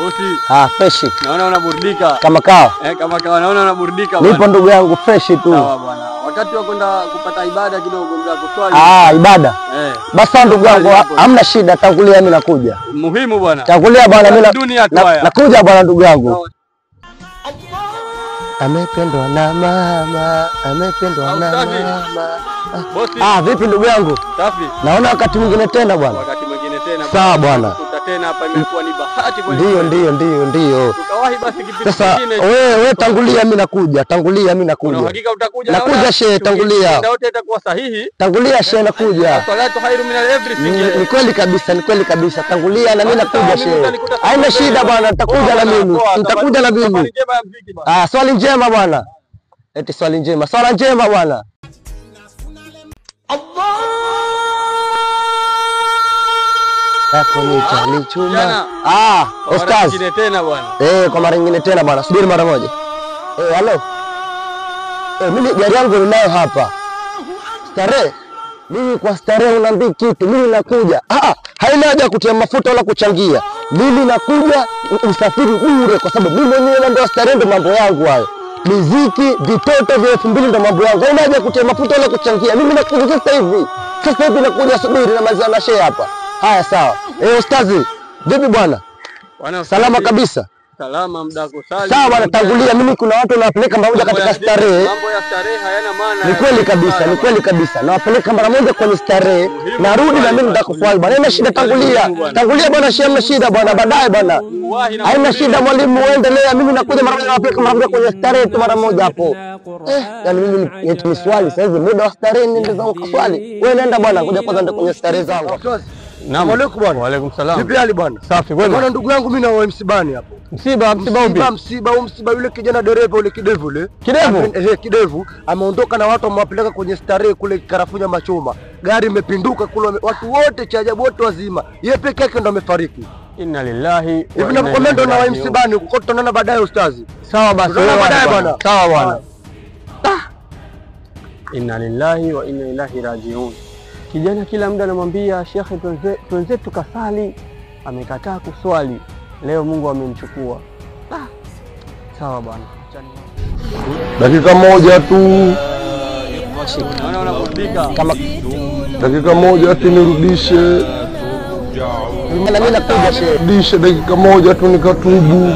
Bosi. Ah, fresh. Naona unaburudika. Kama kawa. Kama kawa naona unaburudika bwana. Nipo ndugu yangu fresh tu. Sawa bwana. Wakati wa kwenda kupata ibada kidogo mda kuswali. Ah, ibada. Basi ndugu yangu hamna shida, tangulia mimi nakuja. Muhimu bwana. Tangulia bwana mimi nakuja bwana ndugu yangu. Amependwa na mama, amependwa na mama. Bosi. Ah, vipi ndugu yangu? Safi. Naona wakati mwingine tena bwana. Wakati mwingine tena. Sawa bwana. Tena hapa imekuwa ni bahati kweli. Ndio. Tukawahi basi kipindi kingine. Sasa wewe tangulia mimi nakuja, tangulia mimi nakuja. Una hakika utakuja? Nakuja shehe, tangulia. Ndio wote itakuwa sahihi. Tangulia shehe, nakuja. Salatu khairu min everything. Ni kweli kabisa, ni kweli kabisa. Tangulia na mimi nakuja shehe. Haina shida bwana, nitakuja na mimi. Nitakuja na mimi. Ah, swali njema bwana. Eti swali njema. Swala njema bwana. Yako ni chalichuma. Ah, ustaz. Tena bwana. Kwa mara nyingine tena bwana. Subiri mara moja. Hello. Mimi gari yangu ninayo hapa. Starehe. Mimi kwa starehe unaambii kitu. Mimi nakuja. Ah, haina haja kutia mafuta wala kuchangia. Mimi nakuja usafiri bure kwa sababu mimi mwenyewe ndio starehe, ndio mambo yangu hayo. Muziki, vitoto vya 2000 ndio mambo yangu. Haina haja kutia mafuta wala kuchangia. Mimi nakuja sasa hivi. Sasa hivi nakuja, subiri na malizana na shehe hapa. Haya sawa. Ustazi, vipi bwana? Salama kabisa. Salama muda kusali. Sawa bwana, tangulia mimi kuna watu nawapeleka mara moja katika starehe. Mambo ya starehe hayana maana. Ni kweli kabisa, ni kweli kabisa. Nawapeleka mara moja kwenye starehe. Narudi na mimi nitakufuata bwana. Haina shida, tangulia. Tangulia bwana, hamna shida bwana, baadaye bwana. Haina shida mwalimu, uendelea. Mimi nakuja mara moja nawapeleka mara moja kwenye starehe tu mara moja hapo. Yani mimi ni swali sasa hivi muda wa starehe nende zangu kuswali. Wewe nenda bwana, ngoja kwanza nende kwenye starehe zangu. Naam. Waalaikum bwana. Waalaikum salam. Vipi hali bwana? Safi kwema. Bwana ndugu yangu mimi na msibani hapo. Msiba upi? Msiba yule kijana dereva yule kidevu yule. Kidevu? Kidevu ameondoka na watu wamewapeleka kwenye starehe kule Karafunya Machoma. Gari imepinduka kule, watu wote cha ajabu wote wazima. Yeye peke yake ndo amefariki. Inna lillahi. Hivi nakwambia ndo na msibani huko, tutaonana baadaye ustazi. Sawa basi. Tutaonana baadaye bwana. Sawa bwana. Inna lillahi wa inna ilaihi rajiun. Kijana kila muda anamwambia shekhe tuenze tukasali, amekataa kuswali. Leo Mungu amemchukua. Sawa bwana. Dakika moja tu. Naona unaburudika. Kama dakika moja tu nirudishe. Mimi nakuja shehe. Rudishe dakika moja tu nikatubu.